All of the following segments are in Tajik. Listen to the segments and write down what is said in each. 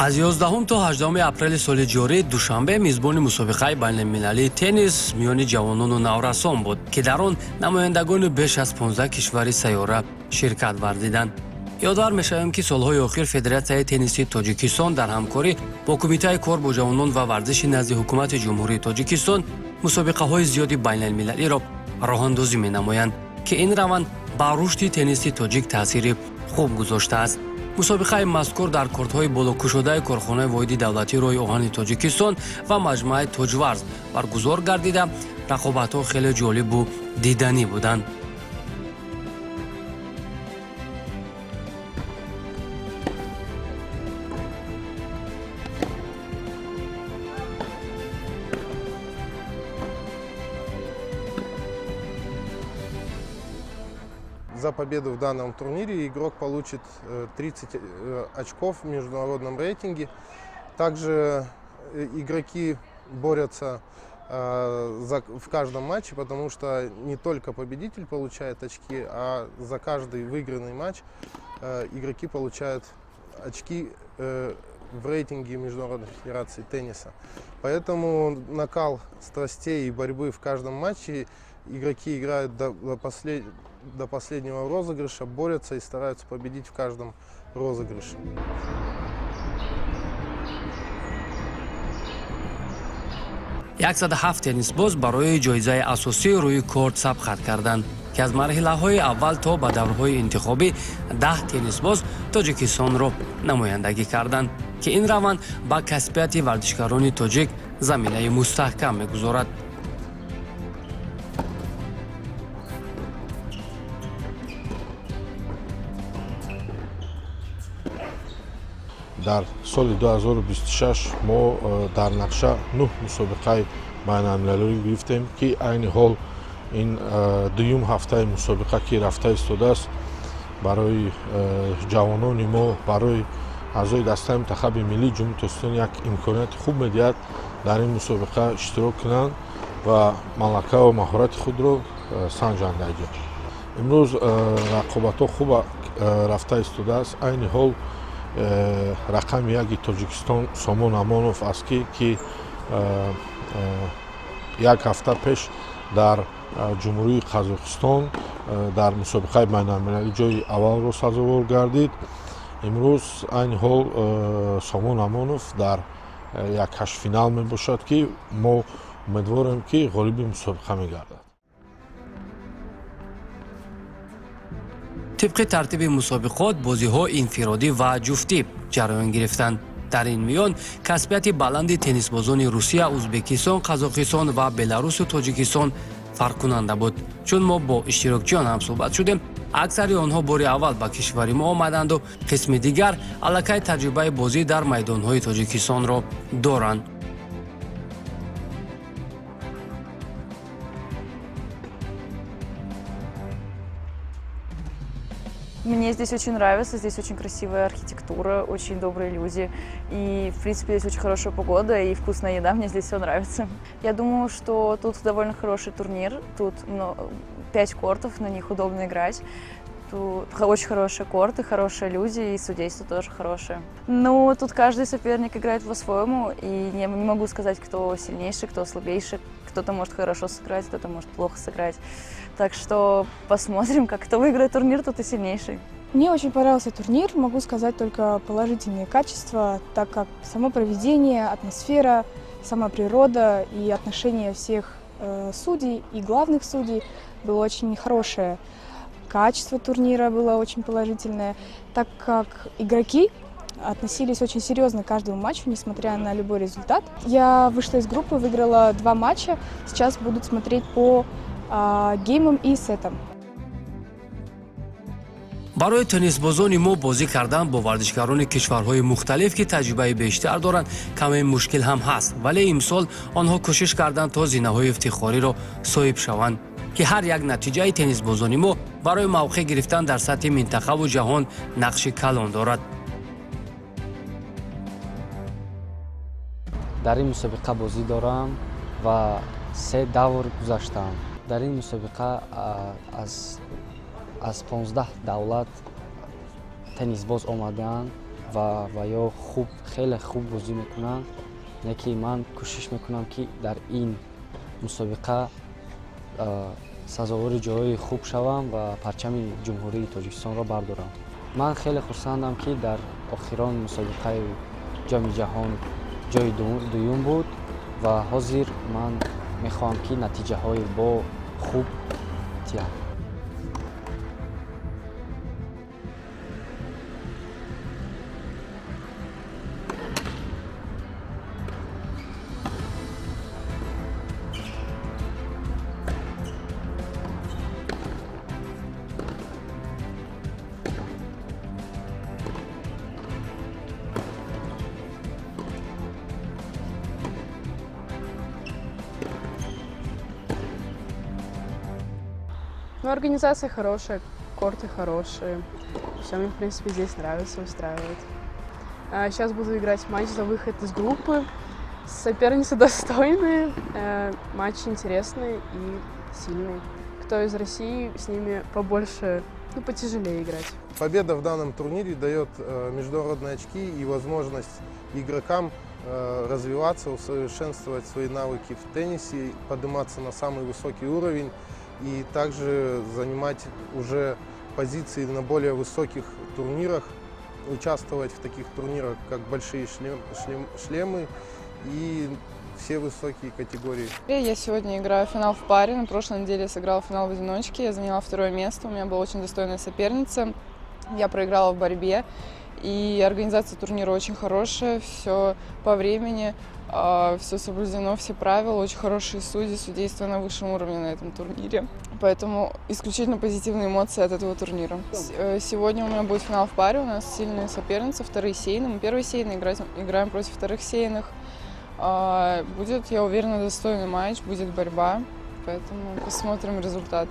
Аз 11 то 18 апрели соли ҷорӣ Душанбе мизбони мусобиқаи байналмилалии теннис миёни ҷавонону наврасон буд, ки дар он намояндагони беш аз 15 кишвари сайёра ширкат варзиданд. Ёдовар мешавем, ки солҳои охир Федератсияи тенниси Тоҷикистон дар ҳамкорӣ бо Кумитаи кор бо ҷавонон ва варзиши назди Ҳукумати Ҷумҳурии Тоҷикистон мусобиқаҳои зиёди байналмилалиро роҳандозӣ менамоянд, ки ин раванд ба рушди тенниси тоҷик таъсири хуб гузоштааст. Мусобиқаи мазкур дар кортҳои болокушодаи корхонаи воҳиди давлатии роҳи оҳани Тоҷикистон ва маҷмӯаи Тоҷварз баргузор гардида, рақобатҳо хеле ҷолибу диданӣ буданд. За победу в данном турнире игрок получит 30 очков в международном рейтинге. Также игроки борются в каждом матче, потому что не только победитель получает очки, а за каждый выигранный матч игроки получают очки в рейтинге Международной федерации тенниса. Поэтому накал страстей и борьбы в каждом матче, игроки играют до последнего розыгрыша, борются и стараются победить в каждом розыгрыше. 107 теннисбоз барои ҷоизаи асосӣ рӯи корт сабқат карданд, ки аз марҳилаҳои аввал то ба даврҳои интихобӣ 10 теннисбоз Тоҷикистонро намояндагӣ карданд, ки ин раванд ба касбияти варзишгарони тоҷик заминаи мустаҳкам мегузорад. Дар соли 2026 мо дар нақша нӯҳ мусобиқаи байналмилалиро гирифтем, ки айни ҳол ин дуюм ҳафтаи мусобиқа ки рафта истодааст, барои ҷавонони мо, барои аъзои дастаи мунтахаби миллии Ҷумҳурии Тоҷикистон як имконияти хуб медиҳад дар ин мусобиқа иштирок кунанд ва малакаву маҳорати худро санҷанд. Дар имрӯз рақобатҳо хуб рафта истодааст. Айни ҳол рақами яки Тоҷикистон Сомон Амонов аст, ки як ҳафта пеш дар Ҷумҳурии Қазоқистон дар мусобиқаи байналмилалӣ ҷои аввалро сазовор гардид. Имрӯз айни ҳол Сомон Амонов дар як ҳаштфинал мебошад, ки мо умедворем, ки ғолиби мусобиқа мегардад. Тибқи тартиби мусобиқот бозиҳо инфиродӣ ва ҷуфтӣ ҷараён гирифтанд. Дар ин миён касбияти баланди теннисбозони Русия, Ӯзбекистон, Қазоқистон ва Беларусу Тоҷикистон фарқкунанда буд. Чун мо бо иштирокчиён ҳамсӯҳбат шудем, аксари онҳо бори аввал ба кишвари мо омаданду қисми дигар аллакай таҷрибаи бозӣ дар майдонҳои Тоҷикистонро доранд. Мне здесь очень нравится, здесь очень красивая архитектура, очень добрые люди. И, в принципе, здесь очень хорошая погода и вкусная еда, мне здесь все нравится. Я думаю, что тут довольно хороший турнир, тут пять кортов, на них удобно играть. Тут очень хорошие корты, хорошие люди, и судейство тоже хорошее. Ну, тут каждый соперник играет по-своему, и не могу сказать, кто сильнейший, кто слабейший. Кто-то может хорошо сыграть, кто-то может плохо сыграть. Так что посмотрим, как кто выиграет турнир, тот и сильнейший. Мне очень понравился турнир, могу сказать только положительные качества, так как само проведение, атмосфера, сама природа и отношение всех судей и главных судей было очень хорошее. Качество турнира было очень положительное, так как игроки относились очень серьезно к каждому матчу, несмотря на любой результат. Я вышла из группы, выиграла два матча. Сейчас будут смотреть по геймам и сетам. Барои теннисбозони мо бозӣ кардан бо варзишгарони кишварҳои мухталиф, ки таҷрибаи бештар доранд, каме мушкил ҳам ҳаст, вале имсол онҳо кӯшиш карданд, то зинаҳои ифтихориро соҳиб шаванд, ки ҳар як натиҷаи теннисбозони мо барои мавқеъ гирифтан дар сатҳи минтақаву ҷаҳон нақши калон дорад. Дар ин мусобиқа бозӣ дорам ва се давр гузаштам. Дар ин мусобиқа аз 15 давлат теннисбоз омадаанд. Ва ё хуб, хеле хуб бозӣ мекунанд, яке ман кӯшиш мекунам, ки дар ин мусобиқа сазовори ҷойҳои хуб шавам ва парчами Ҷумҳурии Тоҷикистонро бардорам. Ман хеле хурсандам, ки дар охирон мусобиқаи Ҷоми ҷаҳон ҷои дуюм буд ва ҳозир ман мехоҳам, ки натиҷаҳои бо хуб диҳам. Ну, организация хорошая, корты хорошие. Все мне, в принципе, здесь нравится, устраивает. А сейчас буду играть матч за выход из группы. Соперницы достойные, матч интересный и сильный. Кто из России, с ними побольше, ну, потяжелее играть. Победа в данном турнире дает международные очки и возможность игрокам развиваться, усовершенствовать свои навыки в теннисе, подниматься на самый высокий уровень и также занимать уже позиции на более высоких турнирах, участвовать в таких турнирах, как большие шлемы и все высокие категории. Я сегодня играю финал в паре. На прошлой неделе я сыграла финал в одиночке. Я заняла второе место. У меня была очень достойная соперница. Я проиграла в борьбе. И организация турнира очень хорошая. Все по времени, все соблюдено, все правила. Очень хорошие судьи, судейство на высшем уровне на этом турнире. Поэтому исключительно позитивные эмоции от этого турнира. Сегодня у меня будет финал в паре. У нас сильные соперницы, вторые сеяные. Мы первые сеяные, играем против вторых сеяных. Будет, я уверена, достойный матч, будет борьба, поэтому посмотрим результат.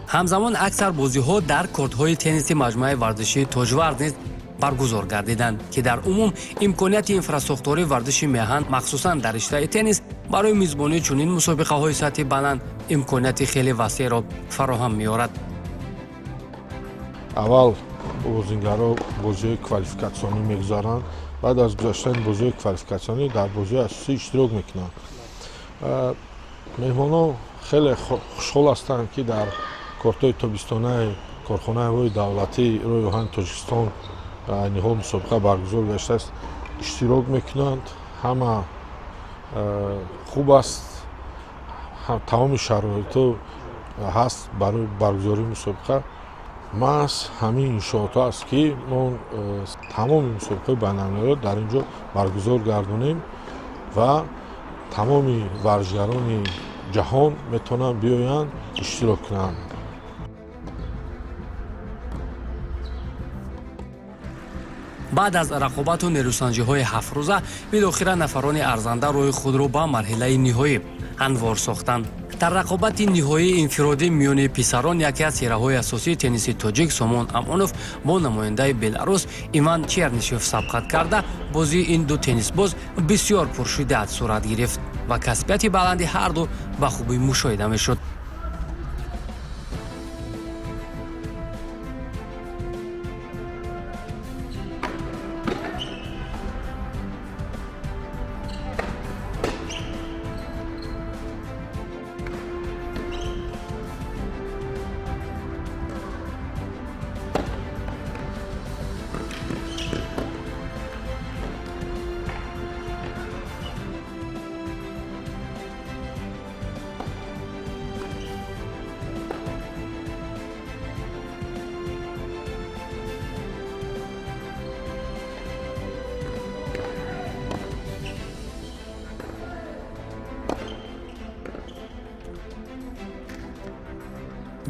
Ҳамзамон аксар бозиҳо дар кортҳои тенниси маҷмӯаи варзишии Тоҷварз низ баргузор гардиданд, ки дар умум имконияти инфрасохтории варзиши меҳан, махсусан дар риштаи теннис, барои мизбонии чунин мусобиқаҳои сатҳи баланд имконияти хеле васеъро фароҳам меорад. Аввал бозингаро бозиҳои квалификатсионӣ мегузаранд, баъд аз гузаштани бозиҳои квалификатсионӣ дар бозиҳои асосӣ иштирок мекунанд. Меҳмонон хеле хушҳол ҳастанд, ки дар кортҳои тобистонаи корхонаи ҳавои давлатии роҳи оҳани Тоҷикистон айни ҳол мусобиқа баргузор гаштааст, иштирок мекунанд. Ҳама хуб аст, тамоми шароитҳо ҳаст барои баргузории мусобиқа. Маҳз ҳамин иншоотҳо аст, ки мо тамоми мусобиқаҳои байналмилалиро дар ин ҷо баргузор гардонем ва тамоми варзишгарони ҷаҳон метавонанд биёянд, иштирок кунанд. Баъд аз рақобату нерӯсанҷиҳои 7 рӯза билохира нафарони арзанда роҳи худро ба марҳилаи ниҳоӣ ҳамвор сохтанд. Дар рақобати ниҳоии инфиродӣ миёни писарон яке аз чеҳраҳои асосии тенниси тоҷик Сомон Амонов бо намояндаи Беларус Иван Чернишев сабқат карда, бозии ин ду теннисбоз бисёр пуршиддат сурат гирифт ва касбияти баланди ҳарду ба хубӣ мушоҳида мешуд.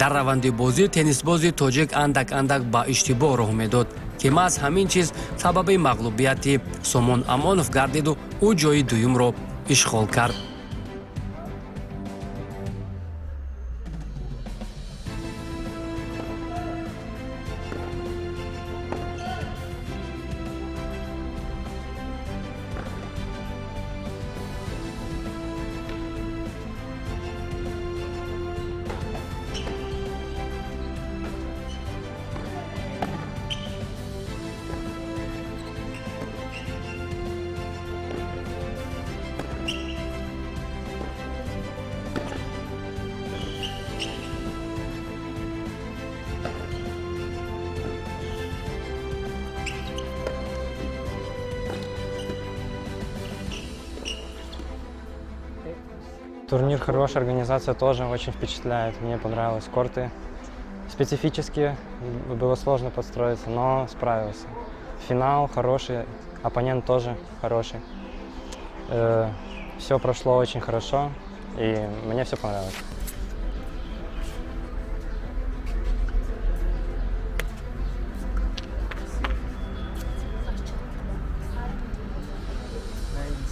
Дар раванди бозӣ теннисбози тоҷик андак андак ба иштибоҳ роҳ медод, ки маҳз ҳамин чиз сабаби мағлубияти Сомон Амонов гардиду ӯ ҷои дуюмро ишғол кард. Турнир хороший, организация тоже очень впечатляет. Мне понравилось. Корты специфические, было сложно подстроиться, но справился. Финал хороший, оппонент тоже хороший. Все прошло очень хорошо, и мне все понравилось.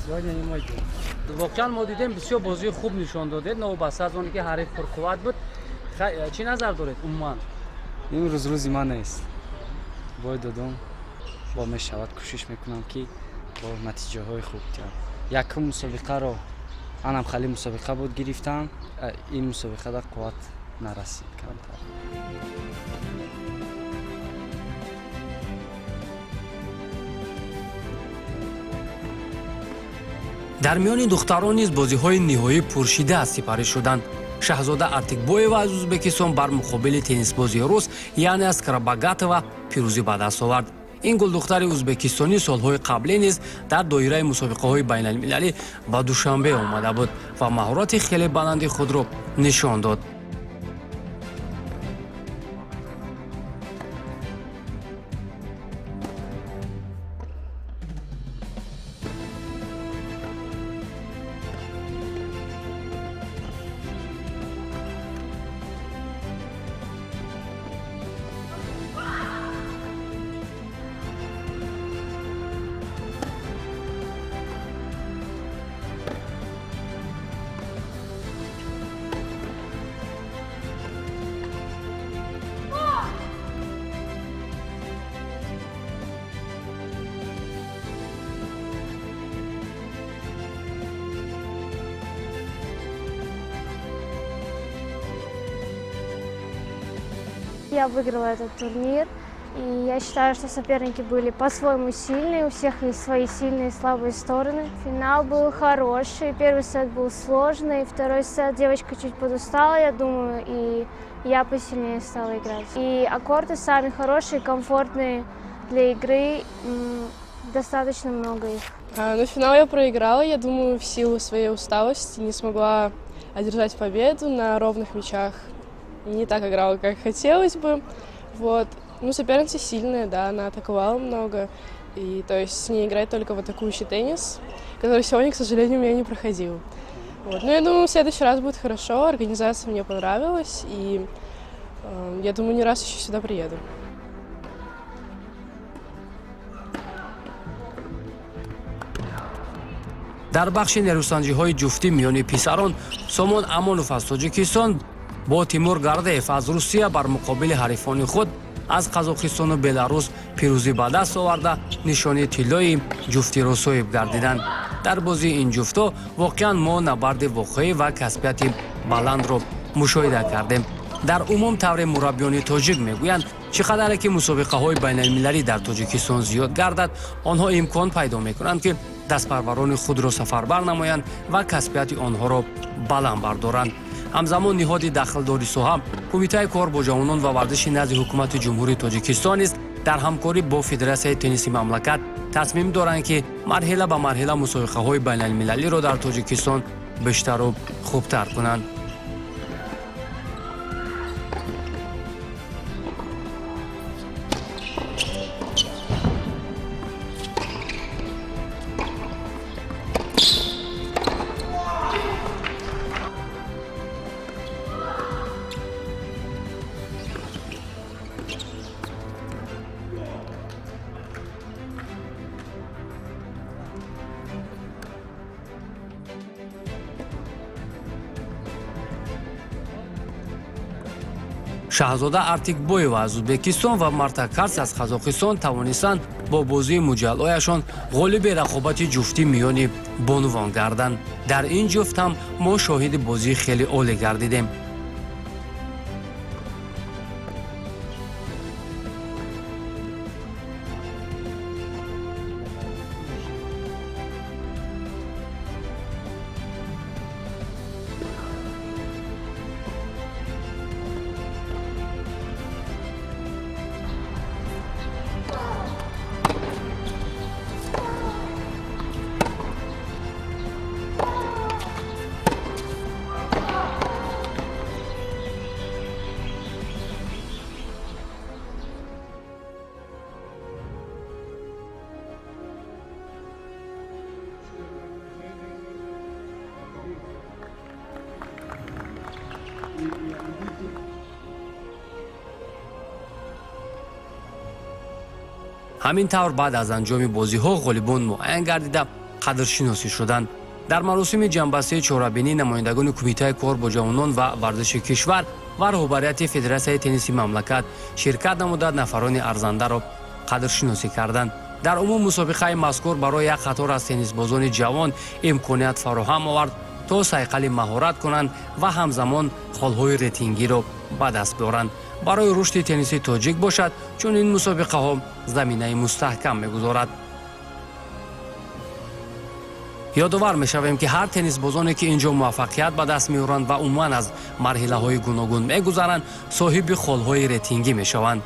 Сегодня не мой день. Воқеан мо дидем, бисёр бозии хуб нишон додед, новобаста аз оне ки ҳариф пурқувват буд. Чӣ назар доред умуман? Имрӯз рӯзи ман нест, бой додум, бо мешавад, кӯшиш мекунам, ки бо натиҷаҳои хуб диҳам. Якум мусобиқаро анам хали мусобиқа буд, гирифтам. Ин мусобиқада қувват нарасид камтар. Дар миёни духтарон низ бозиҳои ниҳоӣ пуршиддат сипарӣ шуданд. Шаҳзода Артикбоева аз Ӯзбекистон бар муқобили теннисбози рус Яна Скоробогатова пирӯзӣ ба даст овард. Ин гулдухтари ӯзбекистонӣ солҳои қаблӣ низ дар доираи мусобиқаҳои байналмилалӣ ба Душанбе омада буд ва маҳорати хеле баланди худро нишон дод. Я выиграла этот турнир, и я считаю, что соперники были по-своему сильные, у всех есть свои сильные и слабые стороны. Финал был хороший, первый сет был сложный, второй сет девочка чуть подустала, я думаю, и я посильнее стала играть. И а корты сами хорошие, комфортные для игры, достаточно много их. Но финал я проиграла, я думаю, в силу своей усталости не смогла одержать победу на ровных мячах. Не так играла, как хотелось бы. Вот. Ну, соперница сильная, да, она атаковала много. И то есть с ней играть только в атакующий теннис, который сегодня, к сожалению, у меня не проходил. Вот. Но я думаю, в следующий раз будет хорошо. Организация мне понравилась. И я думаю, не раз еще сюда приеду. Дар бахши нерӯсанҷиҳои ҷуфтӣ миёни писарон Сомон Амонов аз Тоҷикистон бо Тимур Гардеев аз Русия бар муқобили ҳарифони худ аз Қазоқистону Беларус пирӯзӣ ба даст оварда, нишони тиллои ҷуфтиро соҳиб гардиданд. Дар бозии ин ҷуфтҳо воқеан мо набарди воқеӣ ва касбияти баландро мушоҳида кардем. Дар умум, тавре мураббиёни тоҷик мегӯянд, чӣ қадаре ки мусобиқаҳои байналмилалӣ дар Тоҷикистон зиёд гардад, онҳо имкон пайдо мекунанд, ки дастпарварони худро сафарбар намоянд ва касбияти онҳоро баланд бардоранд. Ҳамзамон ниҳоди дахлдори соҳа, Кумитаи кор бо ҷавонон ва варзиши назди Ҳукумати Ҷумҳурии Тоҷикистон низ дар ҳамкорӣ бо Федератсияи тенниси мамлакат тасмим доранд, ки марҳила ба марҳила мусобиқаҳои байналмилалиро дар Тоҷикистон бештару хубтар кунанд. Шаҳзода Артикбоева аз Ӯзбекистон ва Марта Карс аз Қазоқистон тавонистанд бо бозии муҷаллояшон ғолиби рақобати ҷуфтӣ миёни бонувон гарданд. Дар ин ҷуфт ҳам мо шоҳиди бозии хеле олӣ гардидем. Ҳамин тавр, баъд аз анҷоми бозиҳо ғолибон муайян гардида, қадршиносӣ шуданд. Дар маросими ҷамъбастии чорабинӣ намояндагони Кумитаи кор бо ҷавонон ва варзиши кишвар ва роҳбарияти Федератсияи тенниси мамлакат ширкат намуда, нафарони арзандаро қадршиносӣ карданд. Дар умум, мусобиқаи мазкур барои як қатор аз теннисбозони ҷавон имконият фароҳам овард, то сайқали маҳорат кунанд ва ҳамзамон холҳои рейтингиро ба даст биёранд. Барои рушди тенниси тоҷик бошад, чунин мусобиқаҳо заминаи мустаҳкам мегузорад. Ёдовар мешавем, ки ҳар теннисбозоне, ки ин ҷо муваффақият ба даст меоранд ва умуман аз марҳилаҳои гуногун мегузаранд, соҳиби холҳои рейтингӣ мешаванд.